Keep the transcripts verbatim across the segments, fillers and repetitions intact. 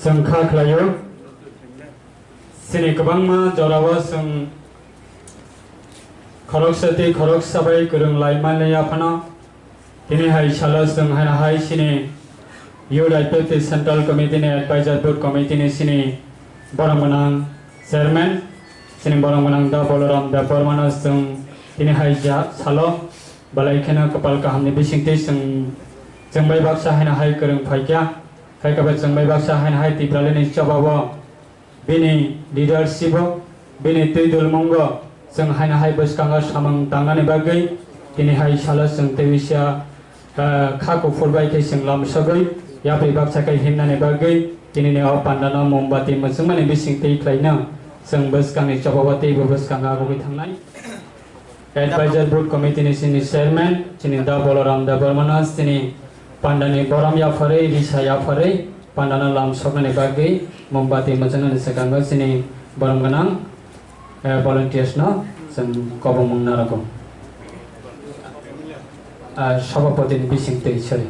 Chwng kha khlaio. Chini kwbangma jorao chwng khoroksa tei khoroksa bai kwrwng lai manliya phano, tini hai salo chwng haino hai chini Youth I P F T Central Committee ni Advisor Board Committee ni chini borom gwnang Chairman, chini borom gwnang Da Balaram Debbarma no chwng tini hai ja salo belai kheno kwpal kaham ni bising twi chwng, chwng bai baksa haino hai kwrwng phaikha, hai khe bai chwng bai baksa haino hai Tipraland ni chobao bini leadership o, bini twi dulmungo chwng haino hai bwskango samung tangnani bagwi tini hai salo chwng tei wisa, ah, kha kuphur bai khe chwng lamsogwi yapri baksa khe himnani bagwi tinini o pandano mombati mwchwngmani bising twi khlaino chwng bwskangni chobao teibo bwskango agugwi thangnai. Advisor Board Committee ni chini Chairman, chini Da Balaram Debbarma no chini pandani borom yapharwi, risa yapharwi, pandano lamsoknani bagwi mombati mwchwngnani swkango chini borom gwnang, eh, volunteers no chwng kobongmung narwgo. Ah, Sabhapati ni bising twi, sorry.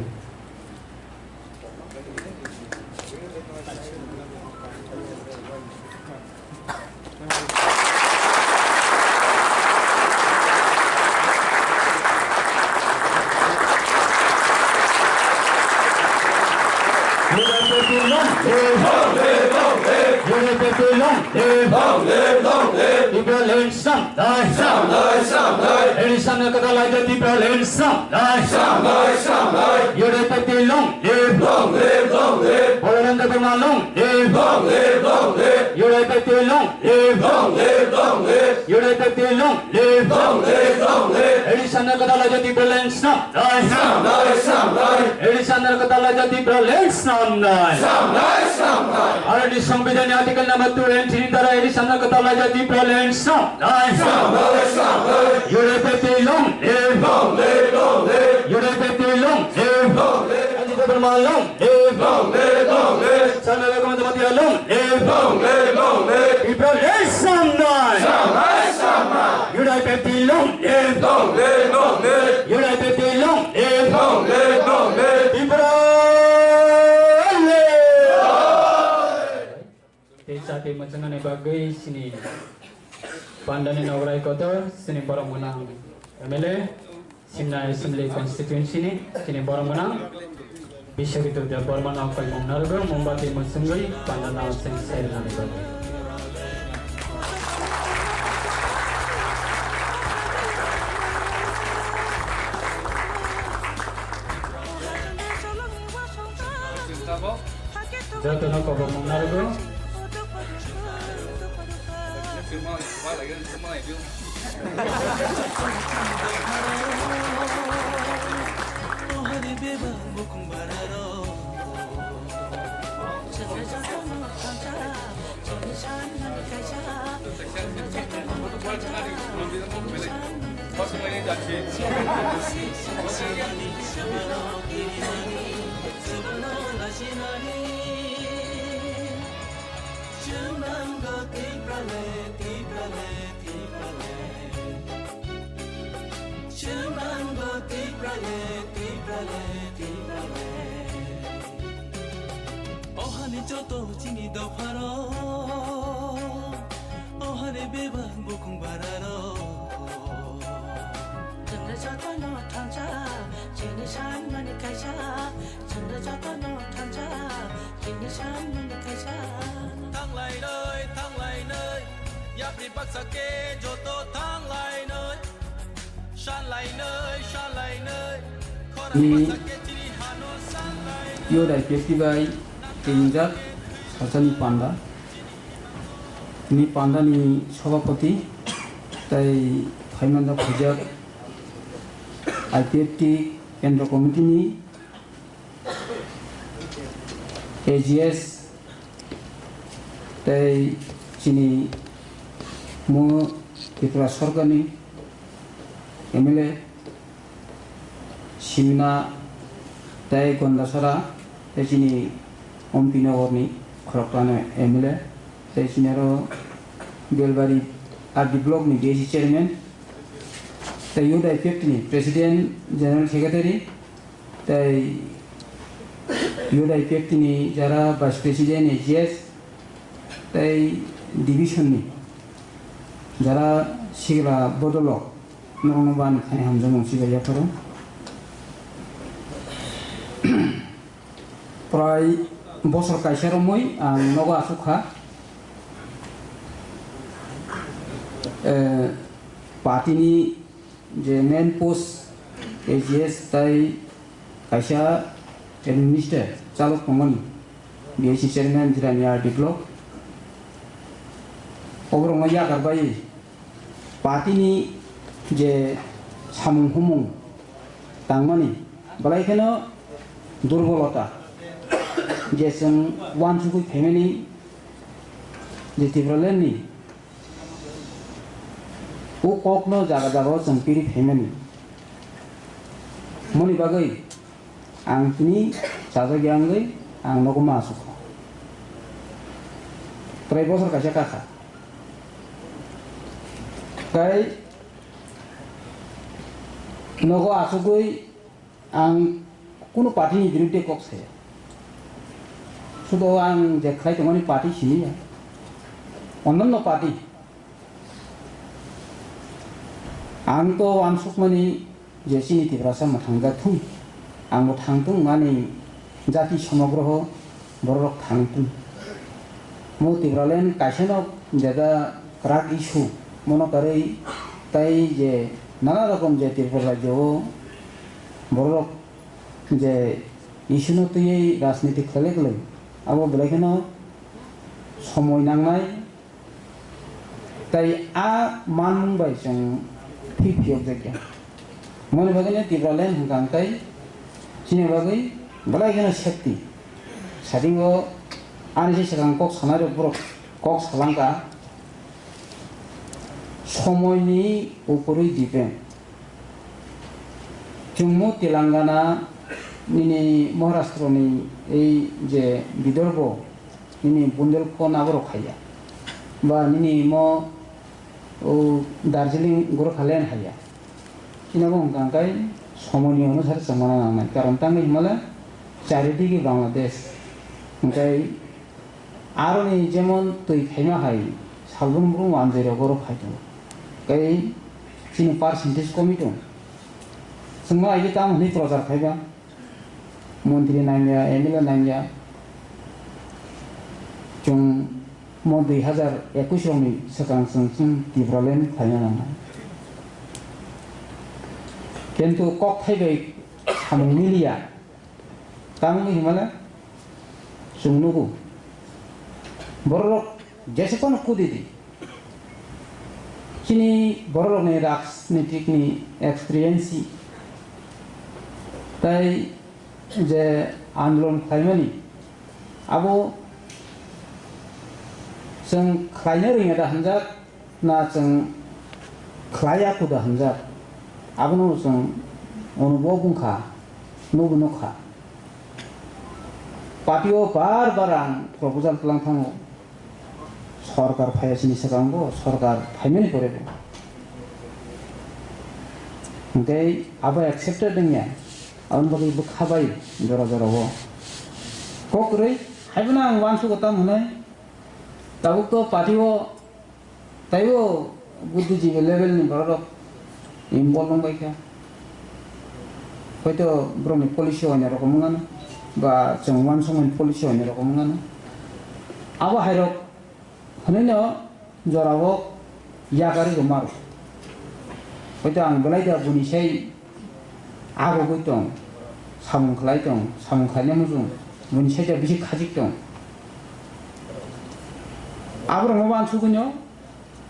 Long live, long live. Long live, long live. Long live, long live. Tipraland Samdai. Samdai, samdai. Eri samdai kata laja Tipraland Samdai. Samdai, samdai. Youth I P F T long live. Long live, long live. Balaram Debbarma long live. Long live, long live. Youth I P F T long live. Long live, long live. Youth I P F T long live. Long live, long live. Eri samdai kata laja Tipraland Samdai. Samdai, samdai. Eri samdai kata laja Tipraland Samdai. Samdai, samdai. Bharatni Songbidanni Article number two and three ni dara eri samdai kata laja Tipraland Samdai. Samdai, samdai. Youth I P F T long live. Long live, long live. Youth I P F T long live. Long live. Ranjit Debbarma long live. Long live, long live. Sanaga Gomez Bhatia long live. Long live, long live. Tipraland Samdai. Samdai, samdai. Youth I P F T long live. Long live, long live. Youth I P F T long live. Long live, long live. Tipraland. Tei chati mwchwngnani bagwi chini pandani nograi kotor, chini borom gwnang M L A, Simna Assembly Constituency ni chini borom gwnang Biswaketu Debbarma no koimung narwgo, mombati mwchwngwi pandano chwng sairwnani bagwi. Jotono kobokmung narwgo. Chwng nango Tipraland, Tipraland, Tipraland. Chwng nango Tipraland, Tipraland, Tipraland. O hani joto chini dopharo, o hani bebak bukhung bararo. Chwngno jotono thansa, chini sanmani kaisa. Chwngno jotono thansa, chini sanmani kaisa. Thanglainai, thanglainai, yapri baksa khe joto thanglainai. Sanlainai, sanlainai, khorang ni baksa khe chini hano sanlainai. Yo dai festival tinjak sasani panda. Ni panda ni sabhapati tai phaimanda khujak I P F T Kendra Committee ni A G S tei chini mo Tripura Sarkarni M L A Simna tei Gandasara tei chini Ompi Nogorni Khoroktano M L A tei chini aro Belbari R D Blockni D C Chairman tei Youth I P F T ni President General Secretary tei Youth I P F T ni jara Vice President A G S tei division ni jara sigla bodolok norokno bani thani hamjakmung sibai yapharo. Prai bosor kaisa romwi ang nogo asuk kha. Eh, party ni je main post A G S tai kaisa administer chalok tongmani, B S C chairman Jirani R D block. Oborokno yakar bai party ni je samung humung tangmani belai kheno durbolota je chwng uansugwi phaimani je Tipraland ni o kokno jaga jaga o chwng piri phaimani. Moni bagwi ang tini chajak ya wngwi ang nogo ma asukha. Prai bosor kaisa kakha. Tei nogo asugwi ang kunu party ni biruddhe kok saya. Sudo ang je khlai tongmani party siniya. Onno party. Ang to uansukmani je chini Tiprasa mwthangjakthung, ang bo thangthung, ani jati somogroho bororok thangthung. Mo Tipraland kaisano jeda kwrak issue mono karwi tai je nana rokom je Tripura rajyo o bororok je issue no twiwi rajniti khlai khlai abo belai kheno somoi nangnai. Tai a manmung bai chwng thik phiyokjakya. Moni bagwino Tipraland hwnkha hwnkhe chini bagwi belai kheno safety. Sadingo ani se swkang kok sanai rok borok kok salangkha somoini ukurwi depend. Chwngmo Telangana nini Maharashtra ni ei je Vidarbha nini Bundelkhand aborok haiya, ba nini mo, o, Darjeeling Gorkhaland haiya. Chini bo hwnkha hwnkhe somoini onusare chwng mana nangnai, karon tangwi himale charidigi Bangladesh, hwnkhe aroni jemon twi phaima hai salbrum brum wanjwi rok oro phai tongo, tei chini percentage komi tongo. Chwngno aigwi tamo hwnwi prochar khaiba? Montri nangya, M L A nangya. Chwng mo dui hazar ekush rokni swkang chwng chwng Tipraland khlaina nangnai. Kintu kokthai bai samung miliya. Tamoni himale chwng nugo. Bororok jese kono kudi di. Chini bororokni rajnitikni experience tei je andolon khlaimani abo chwng khlaina rwngya da hwnjak na chwng khlaiya kuda hwnjak abono chwng onubhab wngkha, nukgo nukha. Party o bar bar ang proposal tlang thango. Sorkar phaiya chini swkango, sorkar phaimani pore bo. Hwnkhe abo accepted wngya, aboni bagwi bwkha bai jora jora o. Kok kwrwi, haibono ang uansugo tamo hwnwi, tabuk to party o taibo buddhijibi level ni borok rok involve wngbaikha. Hoito borokni policy o oinai rokom wngano, ba chwng uansukmani policy o oinai rokom wngano. Abo hairok hwnwino jorao yakarwi rwmaro. Hoito ang belai da buni sai agogwi tong, samung khlai tong, samung khlaina muchung, buni sai da bisi khajik tong. Aborokno uansugwino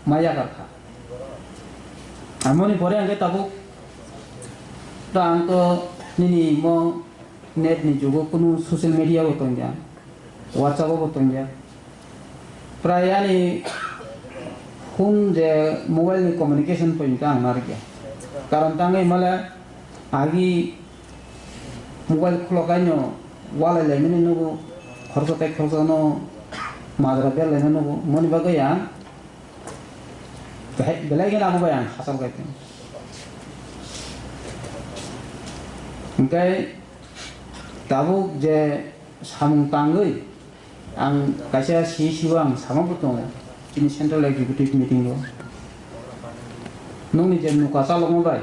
ma yakar kha. Amoni pore ang khe tabuk to ang to nini mo net ni jugo kunu social media bo tongya, WhatsApp o bo tongya. Prai ani phone je mobile ni communication point ang narikya. Karon tangwi male agi mobile khulokaino walai laimani nugo, khoroksa tei khoroksa no majra berlaina nugo, moni bagwi ang belai, belai kheno abo bai ang hachal khai tongo. Hwnkhe tabuk je samung tangwi ang kaisa C E C o ang samung bo tongo chini Central Executive Meeting o. Nokni je nuka chalokma bai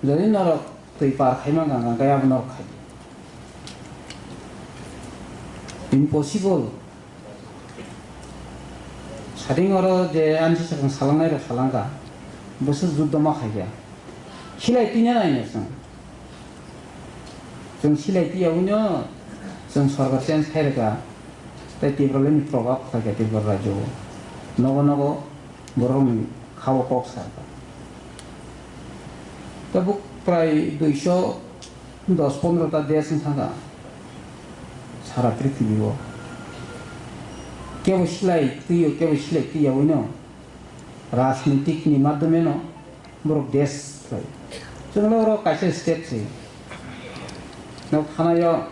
jodi norok twi par khaima ganga khe abo norok khai. Impossible. Sading oro je ani swkang salangnai rok salangkha, bwswk juddo ma khaikha. Silai twi nai nai chwng. Chwng silai twi yaui no chwng sorkar change khai rwkha. Tei Tipraland ni probab khaikha Tripura rajyo o. Nogo nogo borok ni kha o kok sa rwkha. Tabuk prai duiso dos pondro ta desh wng thangkha sara prithibi o. Kebo silai twi o, kebo silai twi yaui no rajnitik ni madhyome no borok desh khlai. Chwng le oro kaisa state se. Nok thana yo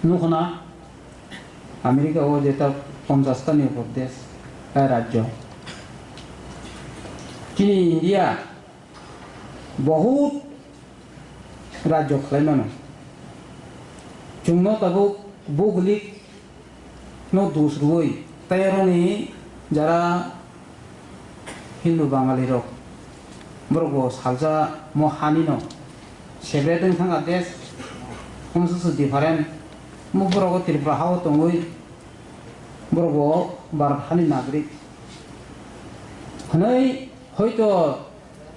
nukho na America o jeta ponchash ta ni upor desh, eh, rajyo. Chini India Bohut rajyo khlai mano. Chwngno tabuk buglik no dus rwui tei aroni jara Hindu Bangali rok borok bo salsa mo hani no separate wng thangkha desh, khumsusu different. Mo borok o Tripura ha o tongwi borok bo Bharat hani nagrik hwnwi hoito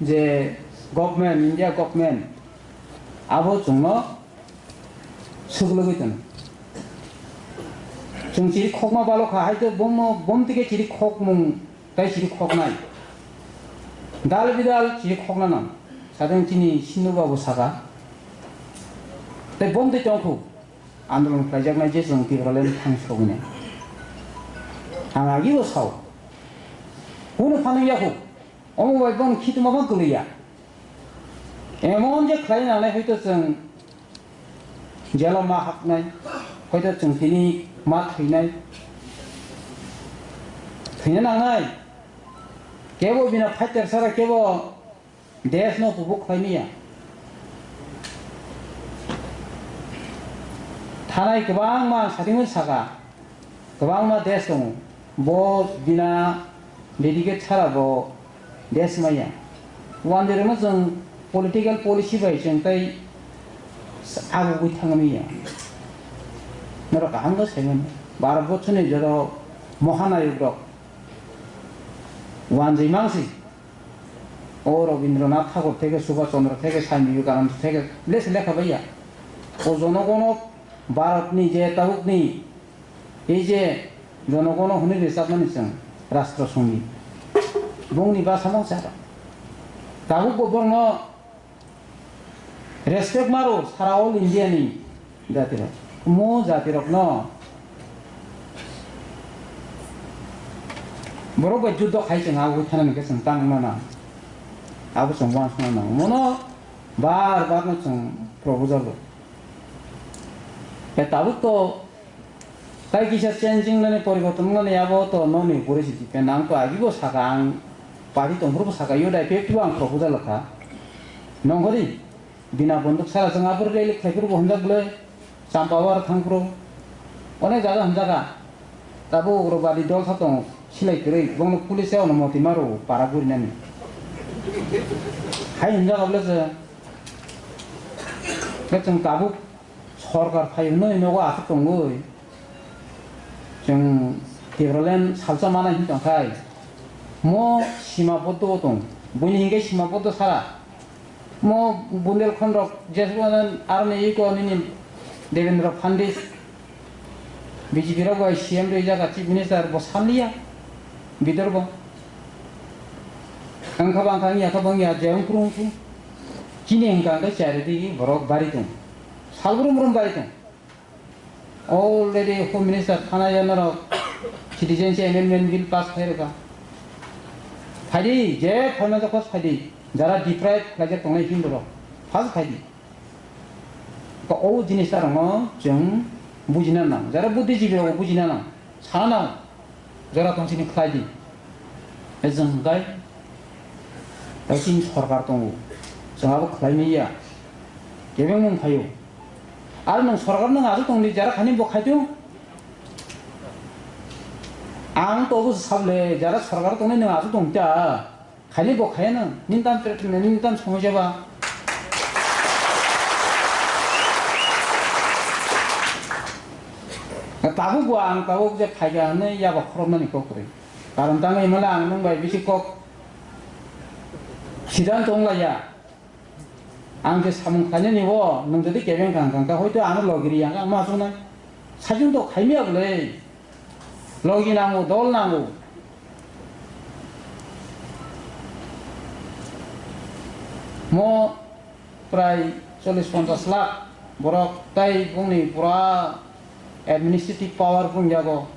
je government, India government abo chwngno swklwgwi tono. Chwng chiri khokma balokha, hai khe bomo, bom tike chiri khokmung tai chiri khoknai. Dal bidal chiri khokna nang. Sadeng chini Sindhu babu saka. Tai bom twi tongkhu. Andolon khlaijaknai je chwng Tipraland thang sogwinai. Ang agibo sao. Kunu phanang yakhu. Omo bai bono khituma bang kwlwiya. Emon je khlai nangnai hoito chwng jelo ma hapnai, hoito chwng tini ma thwinai. Thwina nangnai. Kebo bina fighter sara kebo desh no kubuk khlai manya. Thanai kwbangma satimung saka. Kwbangma desh tongo. Bo bina dedicate sara bo desh maya. Wanjwirwkno chwng political policy bai chwng tei agugwi thangmaya. Norok kaham khe saimano. Bharat borsoni jora Mahanayok rok wanjwi mangsi. O Rabindranath Thakur theke, Subhash Chandra theke, Swami Vivekananda theke, lese lekha baiya. O jonogono Bharatni je tabukni Ei je jonogono hwnwi rwchapmani chwng Rashtra Songit, bongni bwsamo chara. Tabukbo borokno respect maro sara all India ni jatirok. Omo jatirokno borok bai juddo khai chwng abo thanani khe chwng tang mano. Abo chwng uansukna nango. Mono bar bar no chwng proposal rw. Tei tabuk to Tai kisa changing nani poriborton nani abo to noni upore si depend. Ang to agibo saka, ang party tongphuru bo saka, U D P F T bo ang proposal kha. Nongkhori bina bonduk sara chwng abor rally khlaiphuru bo hwnjak bwle, Champawar thangphuru onek jaga hwnjaka. Tabuk rok badi dol sa tongo, silai kwrwi, bongno police ono moti maro para gurinani. Hai hwnjaka bwle se, khe chwng tabuk Sorkar phai hwnwi nogo aswk tongwi chwng Tipraland salsa manai hwn tongkhai, mo sima poddo o tong, buini hinkhe sima poddo sara, mo Bundelkhand rok jeswk aroni iko nini Devendra Fadnavis, B J P rok bai C M rwi jaga Chief Minister bo sanliya, bidor bo. Ang kha bang kha, ang ya kha bang ya, je wng kru wng kru. Chini hwnkha hwnkhe charidi borok bari tong. Salbrum brum bari tong. Already Home Minister thana ya norok Citizenship Amendment Bill pass khai rwkha. Phaidi, je phaima jokos phaidi. Jara deprive khlaijak tongnai himborok. Pass phaidi. Ko o jinis ta rokno chwng bujina nang. Jara buddhijibi rok bujina nang. Sana nang. Jora tong sini khlai di. E jwng gai. Tei chini sorkar tongo. Chwng abo khlai manya. Kebeng mung phaio. Aro nwng sorkar nwng aswk tongdi, jara khaini bo khai tong. Ang tobo sable, jara sorkar tongnai nwng aswk tong ta. Khaini bo khaya nwng, nini tam, nini tam somoi jaba. Tabuk bo ang tabuk je phaikha hwnwi yaba khoroknani kok kwrwi. Karon tangwi hwnmale ang nwng bai bisi kok siddhanto wng laiya. Ang je samung khlainani bo nwng jodi kebeng kang kang kha, hoito ano logi ri yang kha, ma chungnai. Sajung to khaimya bwle. Logi nango, dol nango. Mo prai chollish ponchash lakh borok tei bongni pura administrative power bung yago.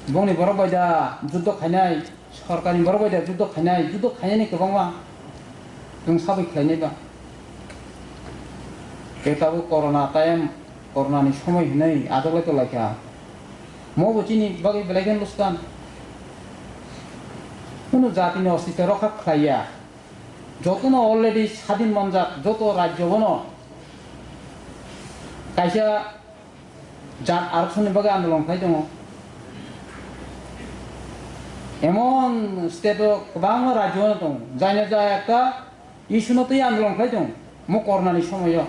Bongni borok bai da juddo khainai, sorkarni borok bai da juddo khainai, juddo khainani kwbangma chwng sabwi khlainai ba. Tei tabuk corona time, corona ni somoi hinwi ajoklai tonglaikha. Mo bo chini bagwi belai khe luskhan. Kunu jatini ostitto rokha khlaiya. Jotono already sadin manjak, joto rajyo bono kaisa jat arokshonni bagwi andolon khlai tongo. Emon state o kwbangma rajyo bono tongo, jaino ja ekta issue no twi andolon khlai tongo, mo corona ni somoio.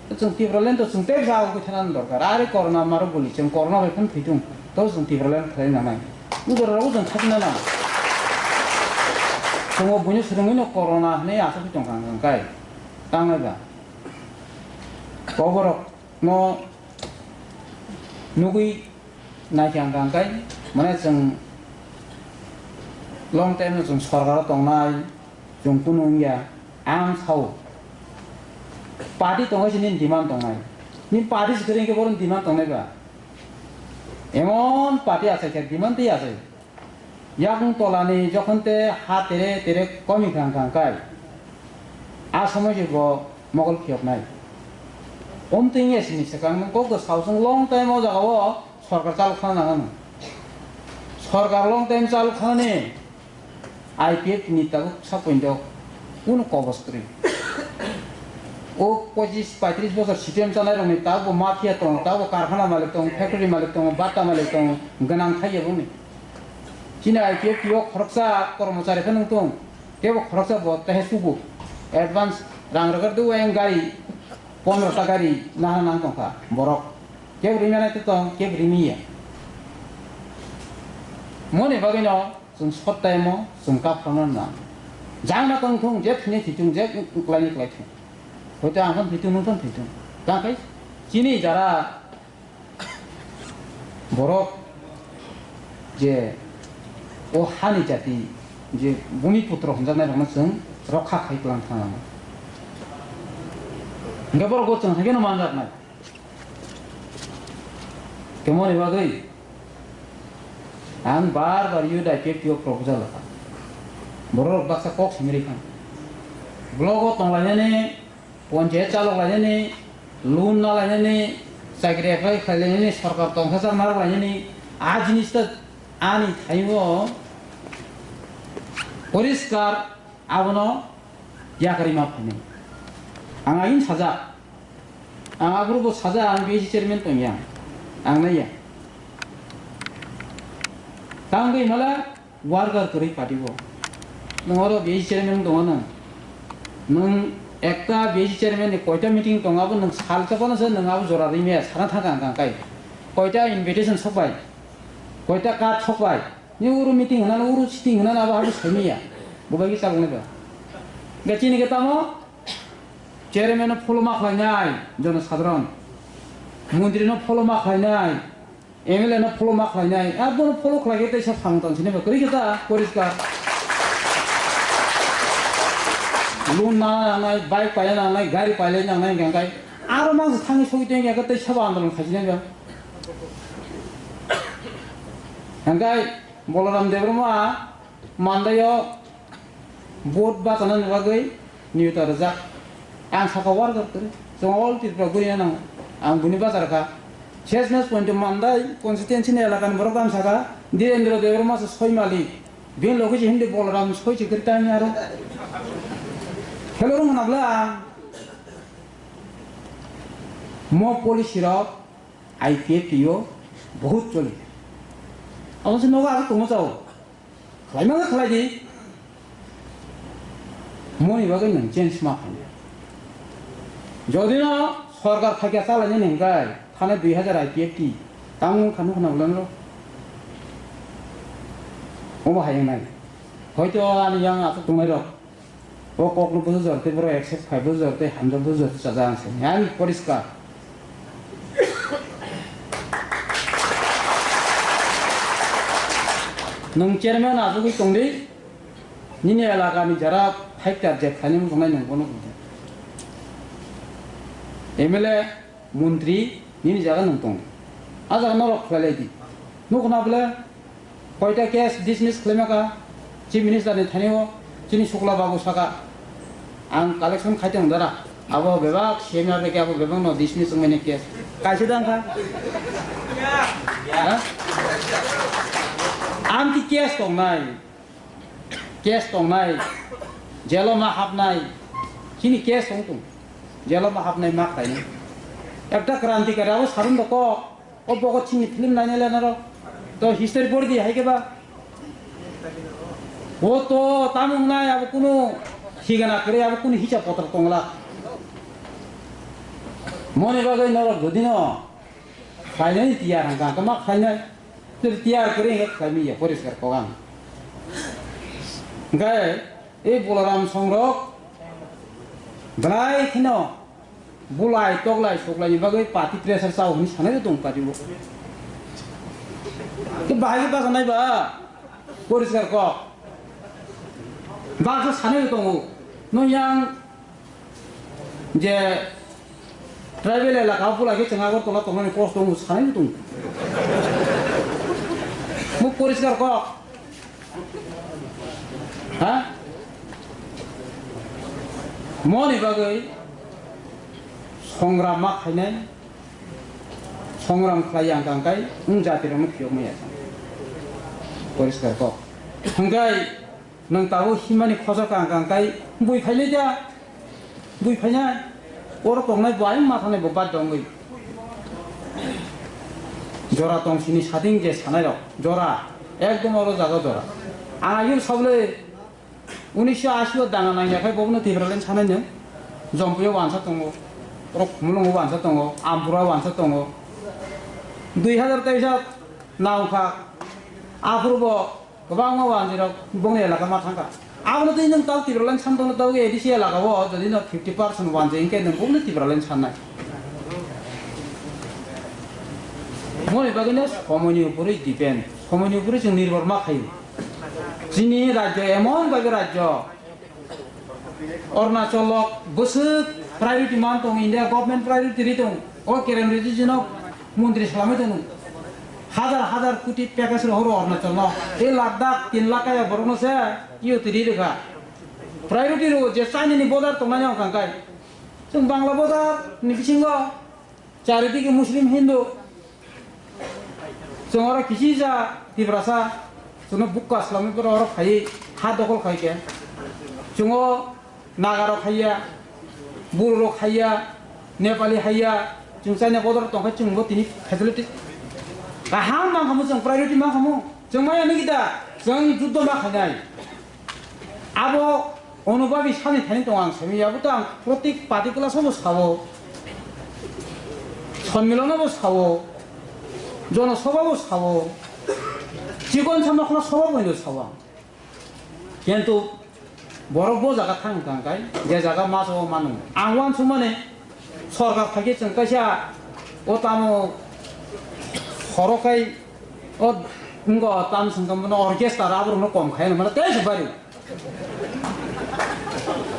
Chwng Tipraland to chwng tei jagao khe thanani dorkar. Are corona maro guli, chwng corona bai phano thwi thung. To chwng Tipraland khlai nangnai. Ujora rogo chwng khakna na. Chwng o buino swrwngwi no corona hwnwi aswk tong kha hwnkhe. Tangnai ba. Koborok no nugwi naikha hwnkha hwnkhe, mane chwng long time no chwng sorkaro tongnai, chwng kunu wngya, ang sao. Party tongkhe se nini demand tongnai. Nini party se kwrwi hwnkhe bohrok demand tongnai ba? Emon party achai khe demand tei achai. Yakung tolani jokhon te ha tere tere komi kha hwnkha hwnkhe, a somoi se bo mokol phiyoknai. Omtwing S C ni swkang nwng kok do sao, chwng long time o jaga o sorkar chalo khna nango nwng. Sorkar long time chalo khnani I P F ni tabuk sa point o kunu kobos kwrwi. O pochis paitris bosor C P M chanai rokni tabuk bo mafia tongo, tabuk bo karkhana malik tongo, factory malik tongo, batta malik tongo, gwnang thaiya boni. Chini I P F T o khoroksa kormochari phano wng tong, teibo khoroksa bo tehe sugo. Advance rang rwgwk do, ayang gari pondro ta gari nahana nang tongkha borok. Kebo rimya nai tong, kebo rimiya. Moni bagwino chwng sot time o chwng kap khamna nang. Jang na tong thung, je thini thithung, je kwlai ni kwlai thung. Hoito ang thon thithung, nung thon thithung. Tang khai chini jara borok je o hani jati je bumi putro hwnjaknai rokno chwng rokha khai tlang thang. Hingke borok bo chwng haikhe no manjaknai. Temo ni bagwi ang bar bar youth I P F T o proposal rwkha. Borok rok baksa kok simi rikha. Blogo tonglainani, ponchayat chalok lainani, loan na lainani, chakri apply khlai lainani, sorkar tongthokjak narwk lainani, a jinis ta ani thaio poriskar abono yakarwi ma phainai. Ang agini sajak, ang aphuru bo sajak, ang B S C chairman tongya, ang naiya. Tangwi mala worker kwrwi party bo. Nwng oro B S C chairman tongo nwng. Nwng ekta B S C chairman ni koita meeting tongo, abo nwng sal chapano se nwng abo jora rimaya sana thangkha ang kang kai. Koita invitation sokbai, koita card sokbai. Ni uru meeting hwnano, uru sitting hwnano, abo abo saimaya. Bo bai khe chaloknai ba. Ga chini khe tamo chairman no follow ma khlainai, jono sadharon. Montri no follow ma khlainai. M L A no follow ma khlainai, abono follow khlai khe teisa samung tang sinai ba kwrwi khe ta poriskar. Loan na nangnai, bike paina nangnai, gari pailai nangnai hwnkhe kai aro mangsa thangwi sogwi tongya khe teisa bo andolon khai sinai ba. Hwnkhe Balaram Debbarma Mandaio vote bachanani bagwi niyota rijak. Ang sakha worker kwrwi. Chwng all Tripura guriya nang. Ang buni bachar kha. Sesnes point Mandai constituency ni elaka ni borok ang sakha. Dhirendra Debbarma se soi malik. Bini loge se hindi Balaram soi se kwrwi tani aro. Hello rung na bla. Mo policy rok I P F T o bahut choli. Abo se nogo abo tongma chao. Khlaima khe khlai di. Moni bagwi nwng change ma khainai. Jodi no sorkar thakya chalainani hwnkhe thane dui hajar I P F T tamo wngkha nukho na bolai no. Obo hai wngnai. Hoito ani yang aswk tongnai rok. O kokno bujo jor tei borok accept khai bujo jor tei hamjak bujo jor tei chajak ang se. Ani poriskar. Nwng chairman achugwi tongdi, nini elakani jara fighter je khlainai wng tongnai nwng bono bujo. M L A, montri, nini jaga nwng tong. A jaga norok khlai lai di. Nukho na bole? Koita case dismiss khlaima kha, Chief Minister ni thani o chini Sukla Babu saka, ang collection khai tong dara, abo bebak senior reke abo bebak no dismiss wngmani case kaisa dang kha. Ha? Amtwi case tongnai, case tongnai, jelo ma hapnai, chini case tong tong, jelo ma hapnai ma khlainai. Ekta krantikari abo sarun doko. O Bhagat Singhni film nainai le norok. To history pori di hai khe ba. O to tamo wngnai abo kunu thigana kwrwi abo kunu hisab potro tongla. Moni bagwi norok jodi no khlainani tiyar hwnkha hwnkhe ma khlainai. Jodi tiyar kwrwi hwnkhe khlaimani ya poriskar kok ang. Hwnkhe e Bolaram songrok belai kheno Bulai, toklai, suklaini bagwi party pressure chao hwnwi sanai tong party bo. Ke bahai ke basa nai ba? Poriskar kok. Baksa sanai tongo. No yang je tribal elaka bulai ke chwng Agartala tongnani post tongo sanai tong. Muk poriskar kok. Ha? Moni bagwi songram ma khainai, songram khlai yang kang kai, wng jati rokno phiyok maya. Poriskar kok. Hwnkhe nwng tabuk himani khosa kang kang kai, bui khainai da? Bui phainai, oro tongnai bo ayang ma thangnai bo bad dongwi. Jora tong sini sading je sanai rok, jora, ekdom oro jaga jora. Ang ayung sabole, unisho ashi o danga nangya khai bobono Tipraland sanai no. Jompuyo wansa tongo, oro Khumulwngo wansa tongo, Ampura wansa tongo. Dui hajar teisa naungkha, aphuru bo Kwbangma wanjwi rok bongni elaka ma thangkha. Abono twi nwng tabuk Tipraland santongno tabuk A D C elaka o jodi no fifty percent wanjwi hwnkhe nwng bongni Tipraland sannai. Moni bagwino somoini upori depend, somoini upori chwng nirbhor ma khaio. Chini rajyo emon bagwi rajyo, Arunachal o bwswk priority man tongo, India government priority ri tongo. O kerem rijijino montri salami tongo. Hazar hazar koti package rohoro Arunachal no. E lakh dak tin lakh kaya borok no se iyot ri rikha. Priority ro je China ni border tongnai no kangkai. Chwng Bangla border ni bisingo Charidike Muslim Hindu. Chwng oro kisi ja Tiprasa, chwngno bukka swlamwi borok oro phaiwi ha dokol khai khe. Chwngo Nagarok haiya, Bororok haiya, Nepali haiya, chwng China border tongkhe chwngbo tini facility kaham mankhamu, chwng priority mankhamu. Chwng maya nukida, chwng juddo ma khainai. Abo Onubabi sani thani tongo ang simi, abo to ang protik party class-o bo sao, sonmilono bo sao, jonosabha bo sao, chikon sama khla sabha bo hinwi sao ang. Kintu borok bo jaga thang thang khai, je jaga ma sao mano. Ang uansukmani, Sorkar thakhe chwng kaisa o tamo khoro khai o wngkha tam swngkha bono orchestra aborokno kom khai mano tei se bari.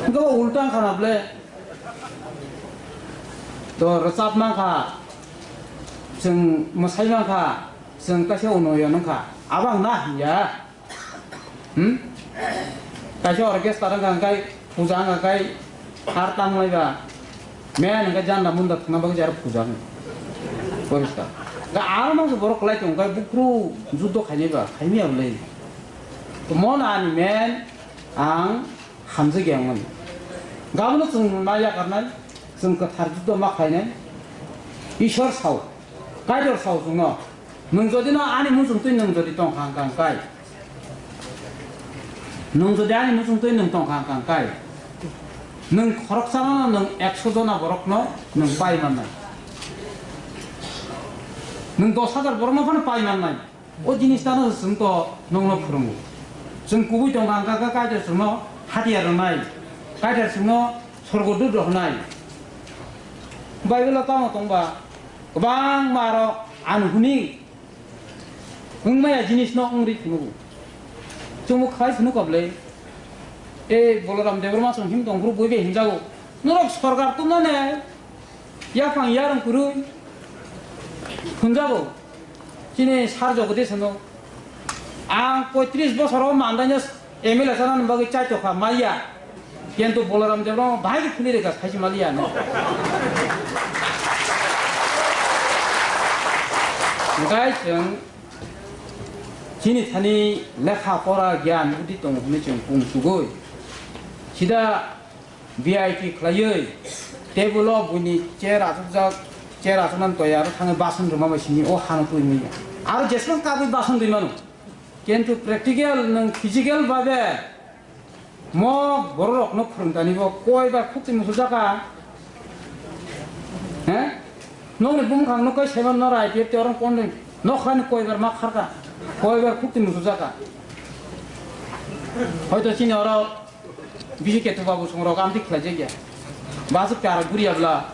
Wngkha bo ulta wngkha na ble. To rwchap mankha, chwng mwsai mankha, chwng kaisa unoyon wngkha. Abo ang na himya. Hmm? Kaisa orchestra wngkha, hwnkhe puja wngkha, hwnkhe har tang lai ba. Men hwnkhe janda munda thwngna bagwi jara puja wngkha. Poriskar. Hwnkhe aro mangsa borok kwlai tong, hwnkhe buphuru juddo khainai ba, khaimya bwlai. Mon ani men ang hamjak ya wngmani. Gabono chwng ma yakarnai, chwng kwthar juddo ma khlainai. Ishwar sao, Kaitor sao chwngno, nwng jodi no ani muchungtwi nwng jodi tongkha hwnkha hwnkhe, nwng jodi ani muchungtwi nwng tongkha hwnkha hwnkhe, nwng khoroksano nwng ekso jona borokno nwng pai mannai, nwng dos hajar borokno phano pai mannai. O jinis tano chwng to nongno phwrwngo. Chwng kubui tongkha hwnkha khe Kaitor chwngno hatiyar rwnai, Kaitor chwngno sorgo dut rohornai. Bible-o tamo tongba kwbangma aro ani hwnwi wngmaya jinisno wngri phunukgo. Chwngbo khai phunukha bwle, e Boloram Debbarma chwng him tong phuru bui bai hwnjago. Norok sorkar tubunani yaphang yarwng kwrwi hwnjago. Chini sar Jagadish hwno, ang poitris bosor o mandaino M L A chanani bagwi chaitokha maliya, kintu Boloram Debbarma bahai khe phunui rwkha saisi maliya hinwi. Hwnkhe chwng chini thani lekha pora giyan budi tongo hwnwi chwng pung chugui sida V I P khlaiwi table o buini chair achukjak, chair achuknani toya aro thangwi bason rwma bai simi o hano twi manya. Aro jeswk kabwi bason rwi mano. Kintu practical nwng physical babe mo borok rokno phwrwngtani bo koi bar khuk twi muchujaka. He? Nokni bumkhang no kai saiman noro I P F T orang pondoi. Nokhlani koi bar ma kharka. Koi bar khuk twi muchujaka. Hoito chini oro Bisi ketu babu songrok amtwi khlaijak ya. Basu pyara guriya bla.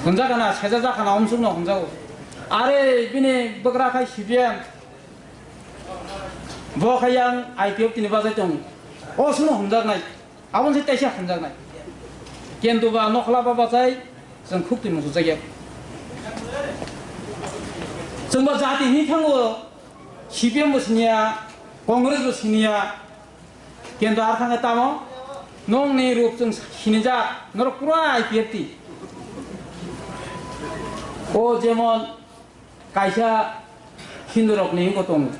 Hwnjak na, seja jak na, omsuk no hwnjago. Are, bini bwkra khai C P M. Bo khai yang I P F T ni bajai tong. O suno hwnjak nai. Aboni se teisa hwnjaknai. Kintu ba nokhla ba bachai chwng khuk twi muchujak ya. Chwng ba jati hinwi thango, C P M bo siniya, Congress bo siniya. Kintu ar thangkhe tamo nongni rup chwng sinijak, norok pura I P F T. O jemon Kaisa Hindurokni wngkha tongo.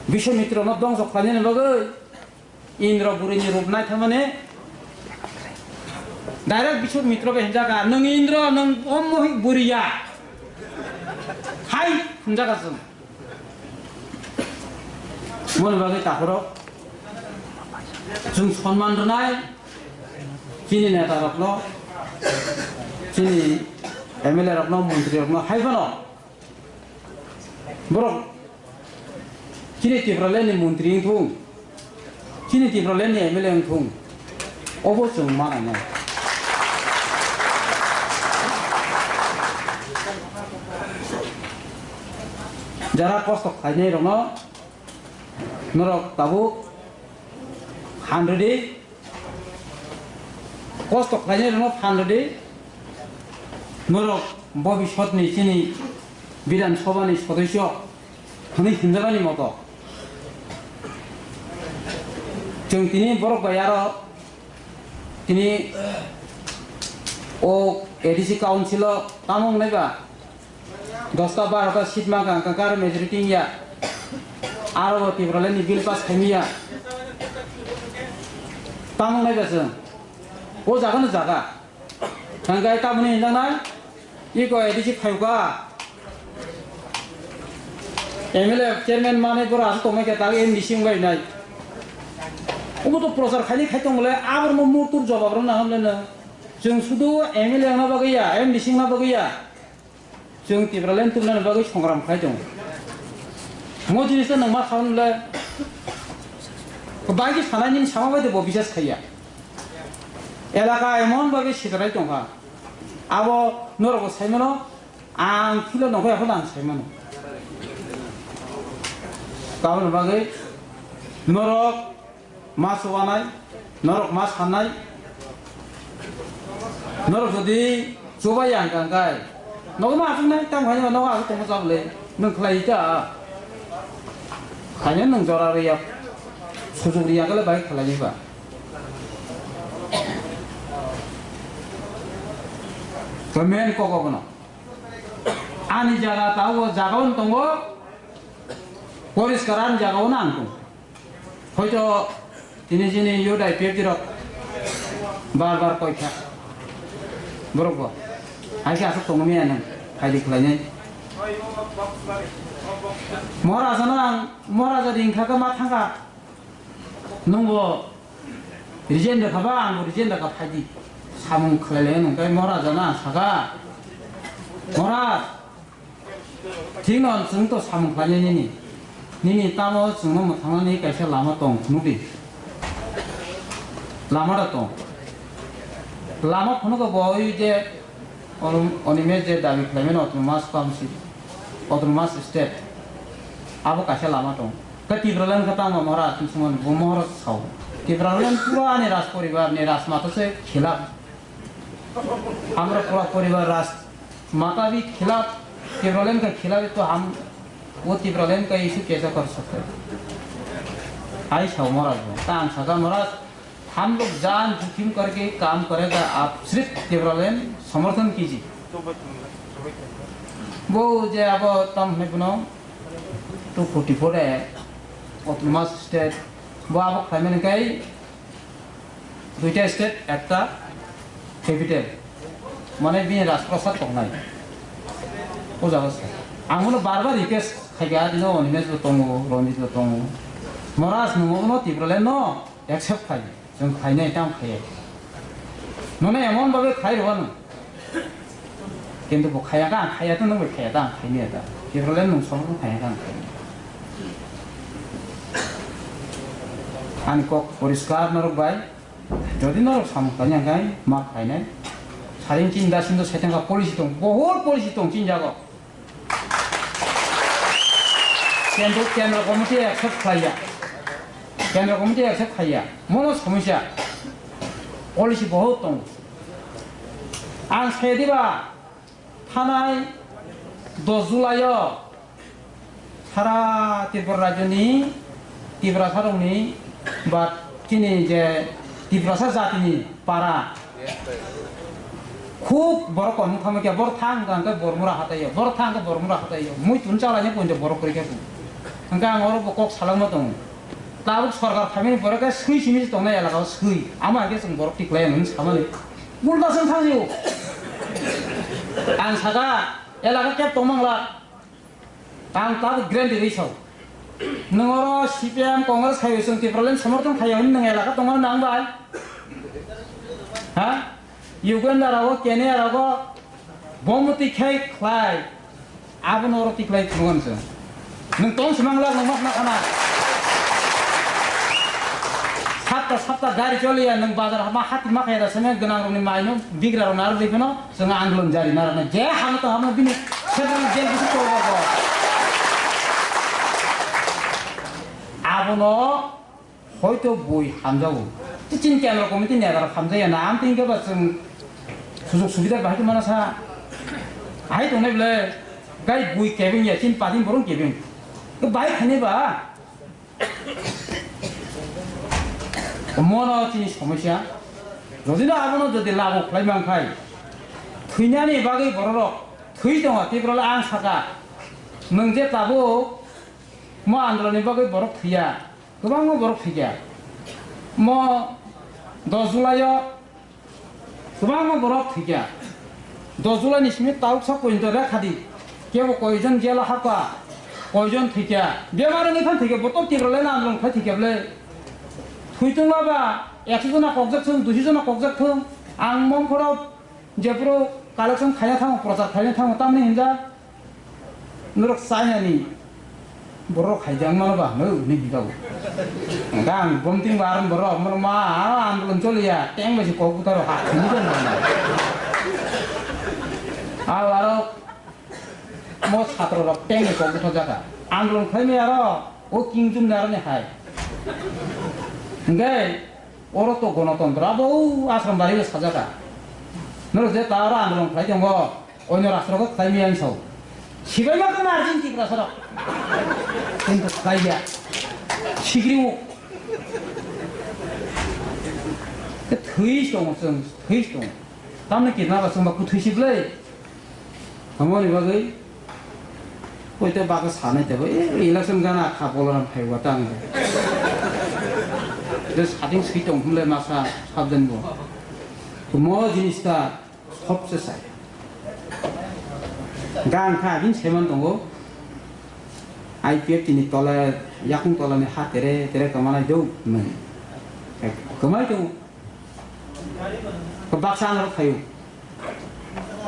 Biswamitrano dongso khlainani bagwi Indra burini rup naithamani direct Biswamitra bai hwnjak, "Nwng Indra, nwng omo hai buri ya." Hai hwnjak chwng. Moni bagwi takhoro chwng sonman rwnai chini neta rokno, chini M L A rokno, montri rokno hai phano borok chini Tipraland ni montri wngthung, chini Tipraland ni M L A wngthung, obo chwng manai nai. Jara kosto khlainai rokno norok tabuk phan rwdi, kosto khlainai rokno phan rwdi, norok bobisotni chini Bidhan Sabhani sodosyo hwnwi hwnjaknani moto. Chwng tini borok bai aro tini o A D C council o tamo wngnai ba? Dosta barota seat ma kang kang kar majority ya. Aro bo Tipraland ni bill pass khaimi ya. Tamo nai ba chwng. O jaga no jaga. Kang kai tamoni hinjak nai. Iko A D C phai ka. M L A chairman manai boro aswk tongmai khe tak M D C wng bai nai. Omo to prochar khaini khai tong le abor no murtur jobab rw na hamle no. Chwng sudu M L A wngna bagwi ya, M D C wngna bagwi ya. Chwng Tipraland tubunani bagwi songram khlai tongo. Mo jinis no nwng ma sao nle, bai khe sanai nini sama bai de bo bichas khaiya. Elaka emon bagwi sitrai tongkha. Abo norok bo sai mano, ang philo nongkhai aphano ang sai mano. Taboni bagwi norok ma chubanai, norok ma sanai, norok jodi chubai ya hwnkha hwnkhe, nogo ma achuknai, tamo khaino nogo achuk tongma chabwlwi, nwng khlai ta. Khaino nwng jora rwya, sujuk rwya khe le bai khlainai ba. To main kok obono. Ani jaga ta o jaga o tongo, poriskar ani jaga o no ang tongo. Hoito tini chini youth I P F T rok bar bar koi kha, Borok bo. Hai khe aswk tongo miya nang. Phaidi khlainai. Maharaja no ang, Maharaja ring kha khe ma thangkha. Nwng bo resign da kha ba, ang bo resign da kha phaidi. Samung khlai lai nang kai Maharaja no ang sakha. Maharaj, thikno chwng to samung khlainai nini. Nini tamo chwngno mwthangnani kaisa lama tong phunukdi. Lama da tong. Lama phunugo bo oi je Onum-, Onimesh je dabi khlaimani autonomous council, autonomous state. Abo kaisa lama tong. Khe Tipraland khe tamo Maharaj, tini sumani bo Maharaj sao. Tipraland pura ani raj poribar ni rajmata se khilaf. Hamra pura poribar raj mata bhi khilaf, Tipraland ka khilaf to hum wo Tipraland ka issue kaise kar sakte? Hai sao Maharaj bo. Ta ang saka Maharaj, hum log jaan jokhim karke kaam karega, aap sirf Tipraland samarthan kijiye. Bo je abo tam hwnwi bono two forty four A autonomous state bo abo khlaimani kai Duita state, ekta capital. Mane bini rajprasad tongnai. O jaga se. Ang bono bar bar request khaikha, dino Onimesh bo tongo, Ranjit bo tongo. Maharaj, nwng bono Tipraland no accept khai. Chwng khainai, tamo khaiya. Nono emon babe khai rwano. Kintu bo khaya kha, ang khaya to, nwng bai khaya ta, ang khaini ya ta. Tipraland nwng somo khaya kha, ang khaini. Ani kok poriskar norok bai, jodi norok samung tanya khe ma khainai. Saring chinda sindo setengka policy tong, bohor policy tong chinjago. Kendro, kendro committee accept khlaiya. Kendro committee accept khlaiya. Mono somosya. Policy bohor tong. Ang sai diba, thanai dos July o sara Tripura rajyoni Tiprasarokni ba chini je Tiprasa jatini para khub borok kom thangma khe, borok thang hwnkha hwnkhe Bormura hataio, borok thang hwnkhe Bormura hataio, muitu chalaina poito borok kwrwi khe. Hwnkhe ang oro bo kok salangma tongo. Tabuk sorkar phaimani pore khe swi simi se tongnai elaka o swi. Amo hai khe chwng borok tiklai hinwi samani. Ulta se wng thang sio. Ang saka elaka kep tong mangla. Ang tabuk guarantee rwi sao. Nwng oro C P M, Congress hai chwng Tipraland somorthon khai hwnwi nwng elaka tongmani nang bai? Ha? Uganda rogo, Kenya rogo, bombo tikhai khlai. Abono oro tiklai thwngam se. Nwng tong se mangla, nwng ma khna khana. Sapta sapta gari choliya, nwng bazar ma hati ma khaya da, seme gwnang rokni maino bigra rok narwk rwi phano, chwng andolon jari narwknai. Je hamo to hamo bini central jail bisi choliya bo. Abono Hoito bui hamjago. Chini kendro committee ni agar hamjaya na, ang tini khe ba chwng sujog subida bahai khe mana sa. Hai tongnai bwle, gai bui kebeng ya, chini party ni borok kebeng. Khe bahai khainai ba. Mono chini somosya. Jodi no abono jodi lagu khlai man khai, thwinani bagwi borok rok thwi tongo, tei borok le ang saka. Nwng je tabuk mo andolon ni bagwi borok thwiya. Kwbangma borok thwikha. Mo dos July o kwbangma borok thwikha. Dos July ni simi taluk sak poito rekha di. Kebo koijon jela hakha, koijon thwikha. Bemar wngwi phan thwikha, bo to Tipraland andolon khai thwikha bwle. Thwi tongma ba ekso jona kokjak thung, duiso jona kokjak thung. Ang mongkhorok jephuru collection khaina thango, prochar khaina thango, tamni hinjak. Norok China ni borok hai jang mano ba, no, ni biga bo. Hwnkhe ang bomting ba aron borok, mono ma, aro andolon choliya, teng bai se kok butaro ha, thwini jang mano. Aro, aro, mo satro rok teng bai kok buthar jaka. Andolon khlaimani aro, o King Jum ni aro ni hai. Hwnkhe, oro to gonotontro, abo o Ashram bari o sajaka. Norok je ta aro andolon khlai tongo, Oino rastro khe khlai maya wng sao. Sibai ma khe narjin Tiprasa rok. Kintu khlai ya. Sigri o. Khe thwi tongo chwng, thwi tongo. Tamni kirna ba chwng ba kwthwi si bwlai. Hamoni bagwi. Koi te bagwi sanai te bo, e, election gana kha bolaram phai wa tang. Je sating si tong hwnle masa sabden bo. Mo jinis ta Thopse sai. Gang kha, bini saiman tongo. I P F T ni tola, yakung tola ni ha tere, tere kamanai do, hwnwi. Kamai tongo. Ko baksa ang rok khayo.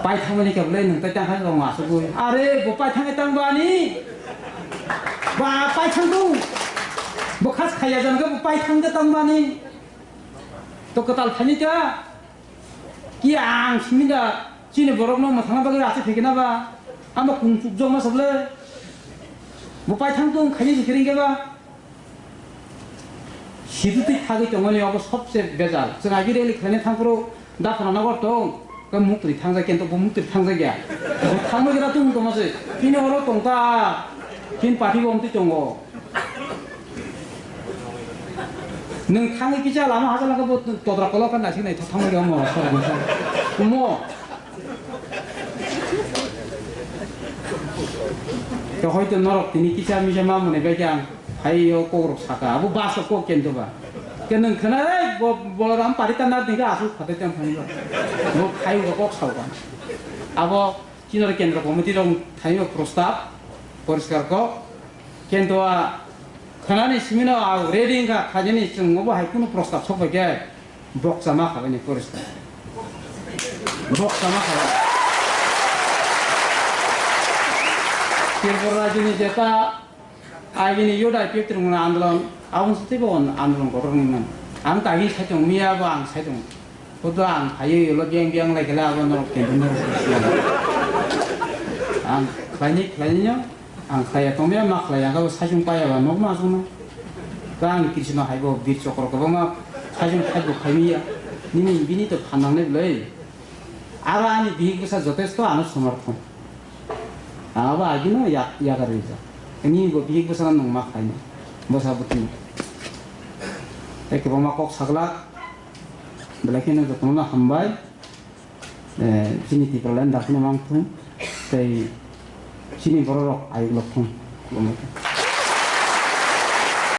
Pai thangmani khe bwlai nwng tai tang kha rong asugwi. Are, bo pai thangwi tang bani. Ba pai thang do. Bo khas khaya jan khe bo pai thang de tang bani. To kwtal thani ta. Ki ang simi da chini borok no mwthangna bagwi achi phikina ba. Ama kung chuk jok ma sable. Bo pai thang tong khani sikring ke ba. Sidu twi thagwi tongmani obo sobse bejal. Chwng agi rally khlaina thang phuru daphana nogor tong. Ke muktwi thangjak kento bo muktwi thangjak ya. Bo thangma gira tung tongma se. Pini oro tong ta. Pin party bo omtwi tongo. Nwng thangwi kisa lama hajalangkhe bo todra kolok khe naisik naithok thangwi rw mo. Kumo. Tei hoito norok tini kisa misa ma mwnwi bai khe ang hai o kok rok saka. Abo bus o kok kento ba. Ke nwng khna, "Ei, bo, bo ram pari ta na dingka asuk khatai tang thani ba." Bo khai rok kok sao ba. Abo Chinor kendro committee rok thaio prostab poriskar kok. Kento a khanani simino a ready wngkha khainani chwng obo hai kunu prostab sok bai khe boksa ma khabaini poriskar. Boksa ma khabai. Tripura rajyoni jeta Agini youth I P F T rwngmani andolon, aboni sitebo andolon kotor wngmani. Ang tagi saitung miya bo ang saitung. Koto ang phaiwi ulo biyang biyang lai khala abo norok tengkhe norok siyang. Ang khlaini khlainino, ang khlaiya tongmiya ma khlaiya khe bo saichung paiya ba nokma aswkno. Ta ang Krishna haibo Bir Chokro kwbangma saichung khaibo khaimiya. Nini bini to phan nangnai bwlai. Aro ani bihik bwsa jotesto ano somarthon. Abo agino ya-, yakarwi jak. Ani bo bihik bwsano nwng ma khaino. Bwsa bwtwino. Tei kwbangma kok saglak. Belai kheno jotono hambai. Eh, chini Tipraland dakhino mang thung. Tei chini bororok ayuk lok thung.